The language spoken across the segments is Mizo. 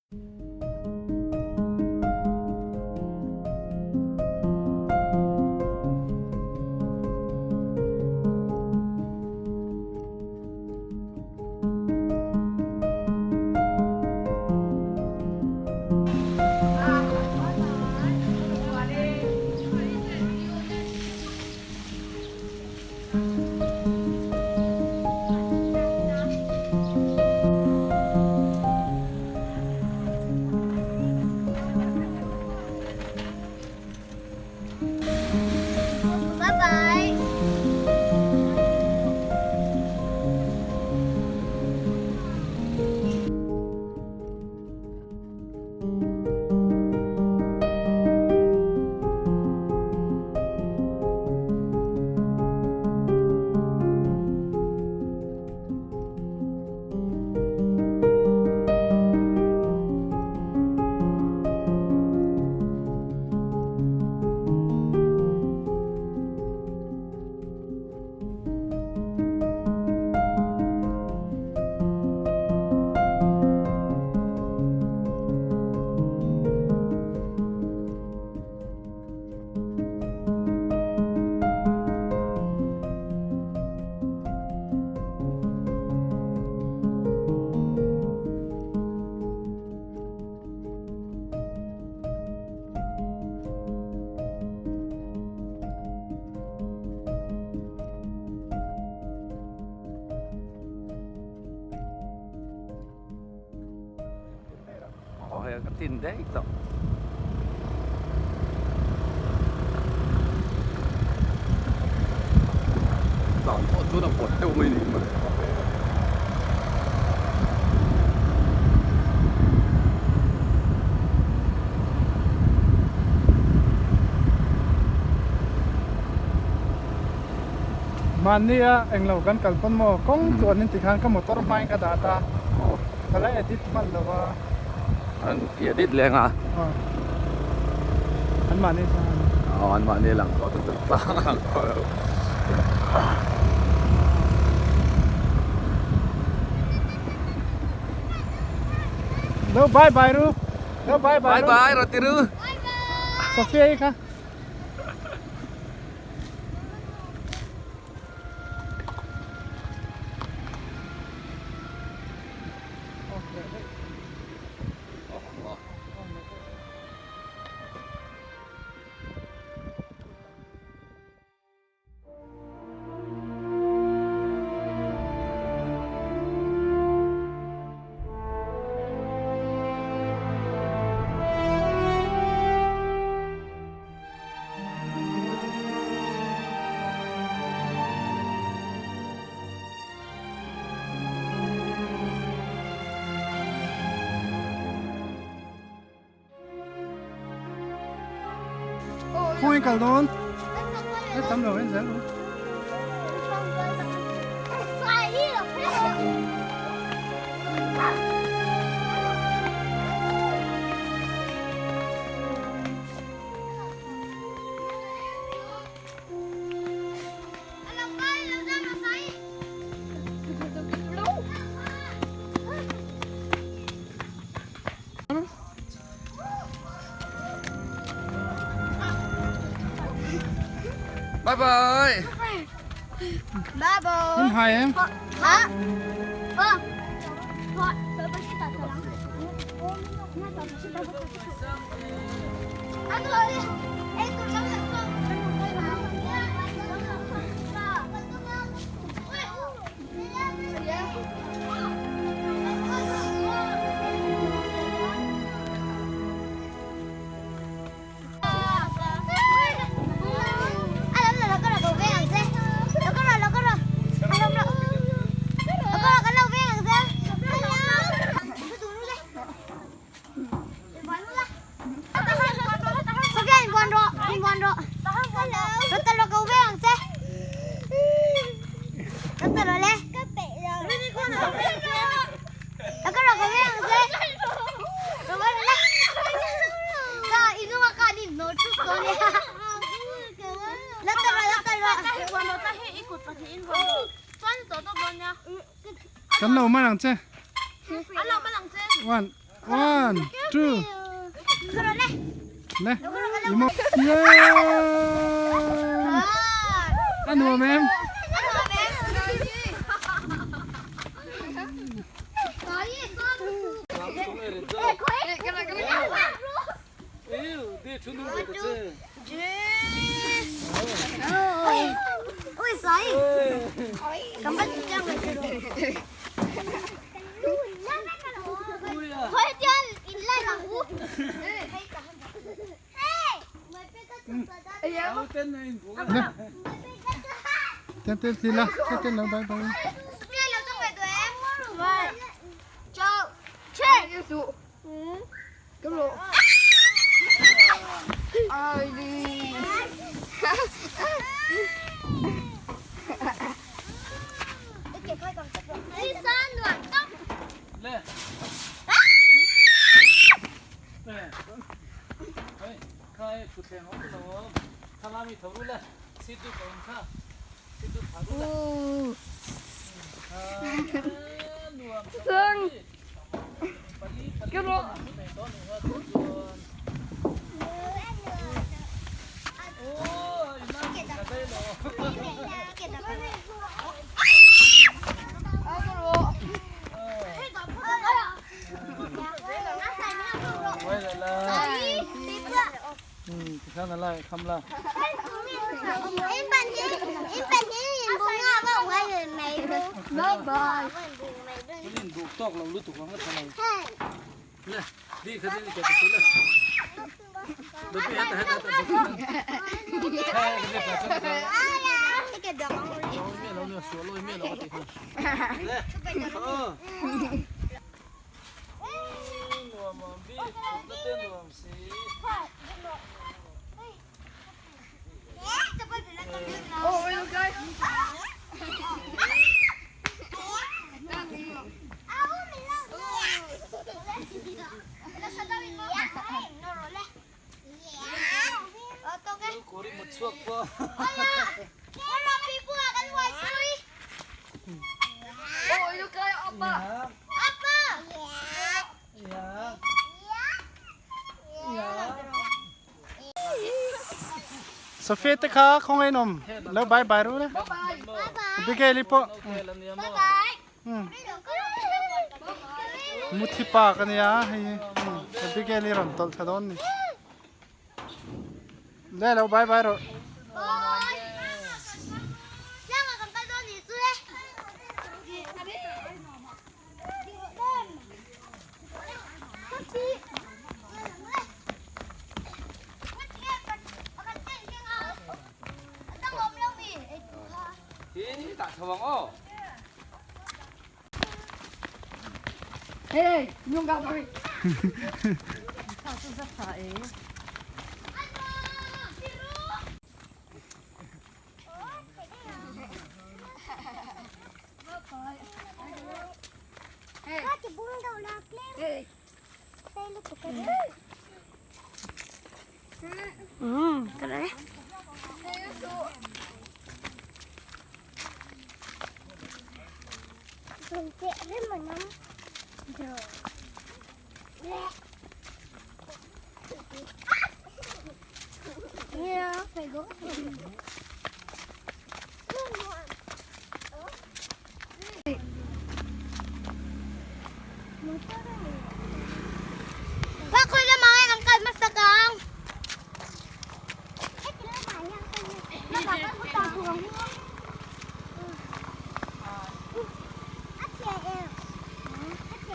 Aw hei ka tin daih tawh. Tlan pawh chuan a vawt deuh mai ni mawle. Mahnia englo kan kal pawn maw kawng chuan in tikhan ka motor hmain ka dah ta ka la edit hman lo a. An edit leng a. An mahni chuan. Aw an mahni lang tawh chu tlang a lang tawh lo. Lo bye bye ru. Lo bye bye. Bye bye ro ti ru. Sophia i kha. Khawngaih kal dawn e tam lo en zel u. Bye bye. Bye bye. In hai em. Hả? Vâng. Kan lo man ang che. One. One, two. Le. Imo. Yeah. A nuam em? Tên tên gì là? Tên tên là bye bye. Sophia te kha khong ein awm lo bye bye ru le Abigail i pawh Muthi park ania hei Abigail i rawn tawlh thla dawn ni le lo bye bye rawh.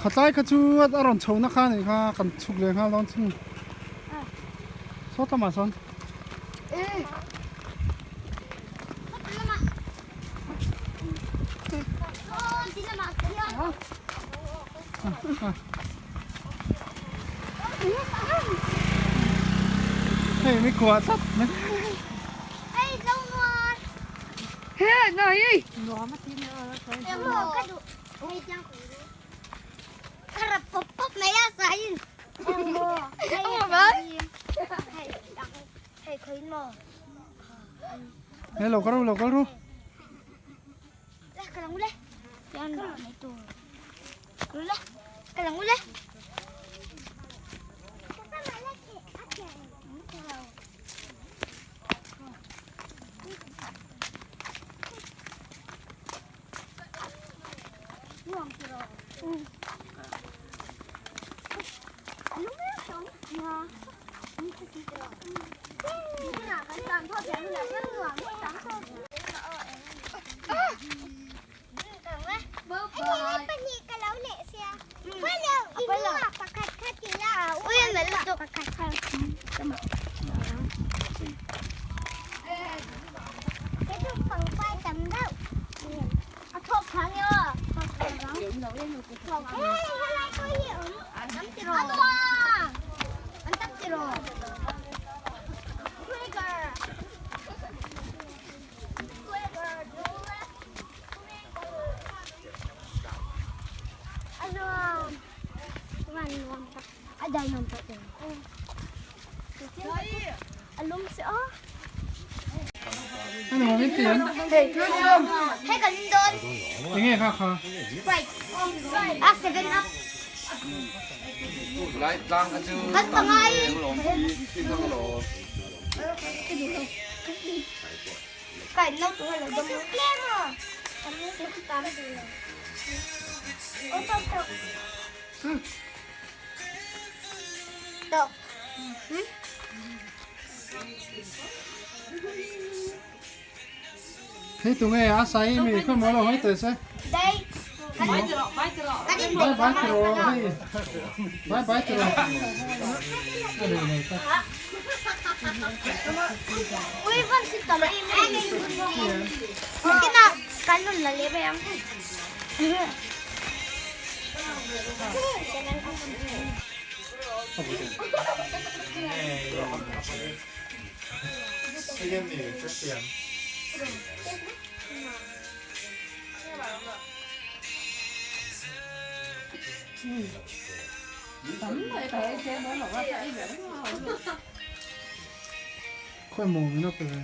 Khatlai kha chu a rawn chho na kha nih kha kan chhuk leh nghal dawn thung saw tlama sawn. Hei mi kuah tlat mai. Hei lo kal ru lo kal ru. Enge kha kha. Lai tlang kha chu lawm lawm. Hei tunge a sai mi khawi maw lo hawi teh se. Bye bye ti rawh hei. Bye bye ti rawh. A leh lo tak. Khawi maw min a pe ve.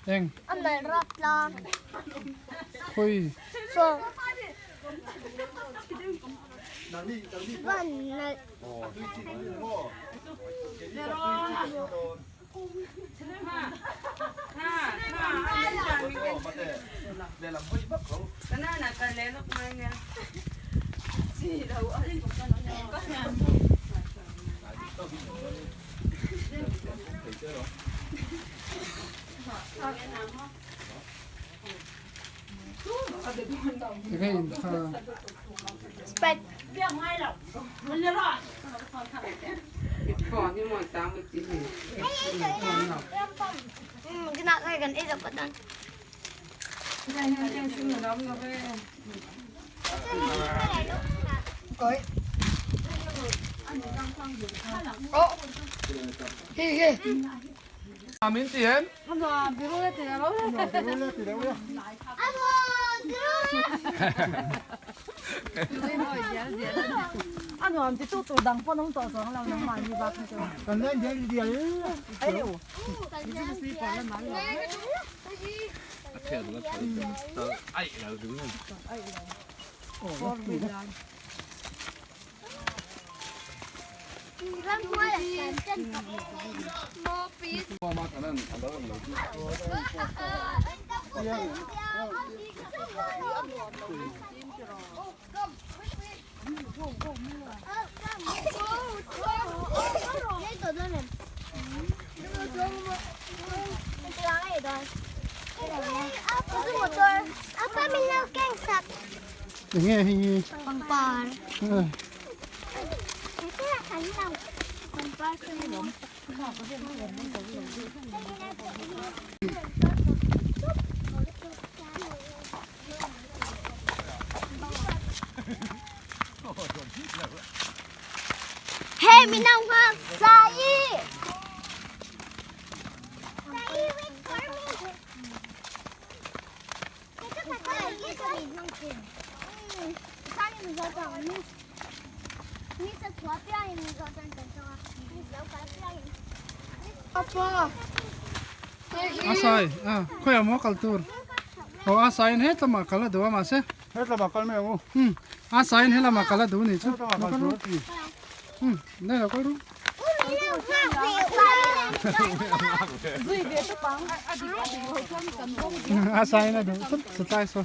Eng. Khawi. Enge in kha. Min ti em? Enge hei hi. Hey, min ang nghak Sai! Sai, wait for me. A sai a khawiah maw kal tur aw a saiin hetlama kal a duh a mahse hetlama kal mai ang u um a saiin helama kal a duh a nih chu hetlama kal tur a ti um nai lo kal ru a saiin a duh tlat satlai saw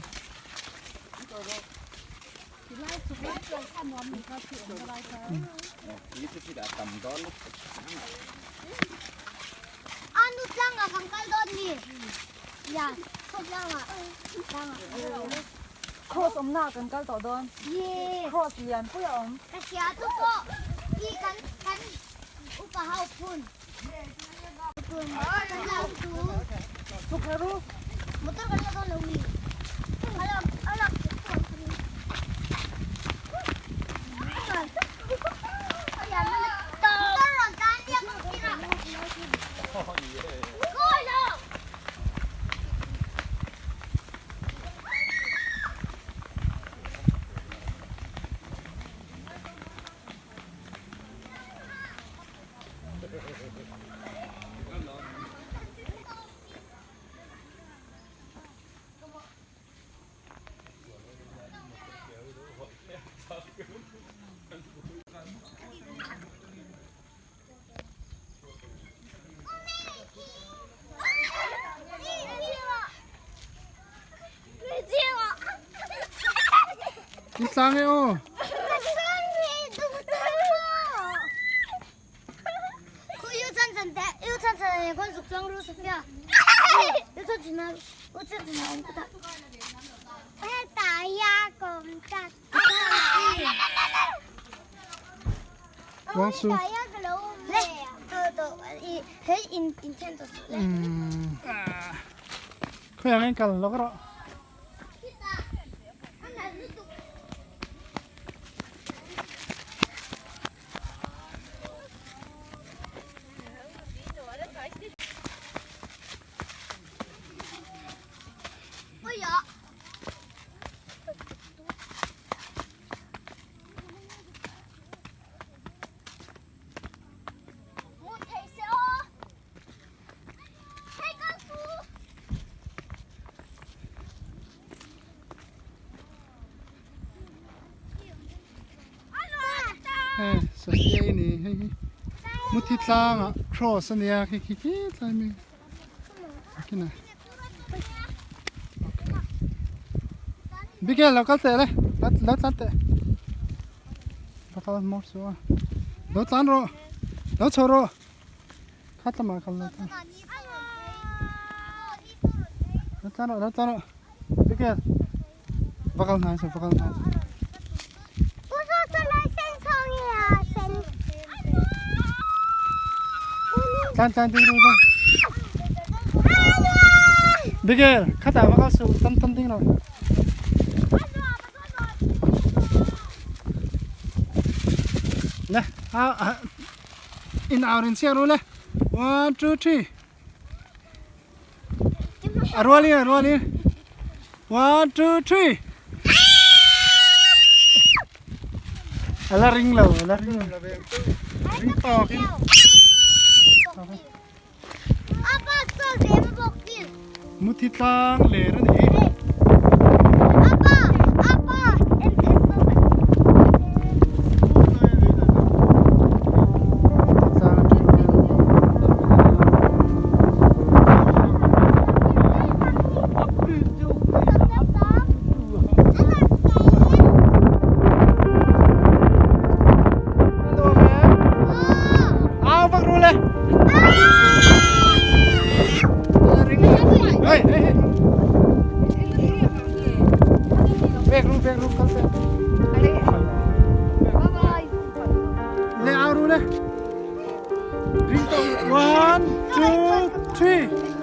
Anu tlangah kan kal dawn ni. Ya, khaw tlangah. Tlangah. Cross awmna ah kan kal tawh dawn. Ye. Cross lian pui a awm. Ka hria chu pawh i kan kan upa ho phun. Phun. Kan lam chu. Chhuk her u. Motor kan la dawn lo mi. Alam alam. I tlang e aw. Wangsu. Khawiah nge kal lawk rawh. Hei Sophia i ni hei hi muthi tlangah cross a nia khi khi khi tlai mai kina Bigel lo kal teh le lo tlan teh lo kal mawr chu a lo tlan rawh lo chho rawh khat lamah kal lo tlan lo tlan rawh lo tlan rawh Bigel va kal hnai va kal hnai tlan tlan ding rawh tlan Bigel khatah va kal suh tam tam ding rawh le a in au rin chiang ru le 1 2 3 A rual in a rual in 1 2 3 A la ring lo a la ring lo ring tawk in Muthi tlang ler a ni. Au vak ru le. Hey, hey, hey. 1, 2, 3.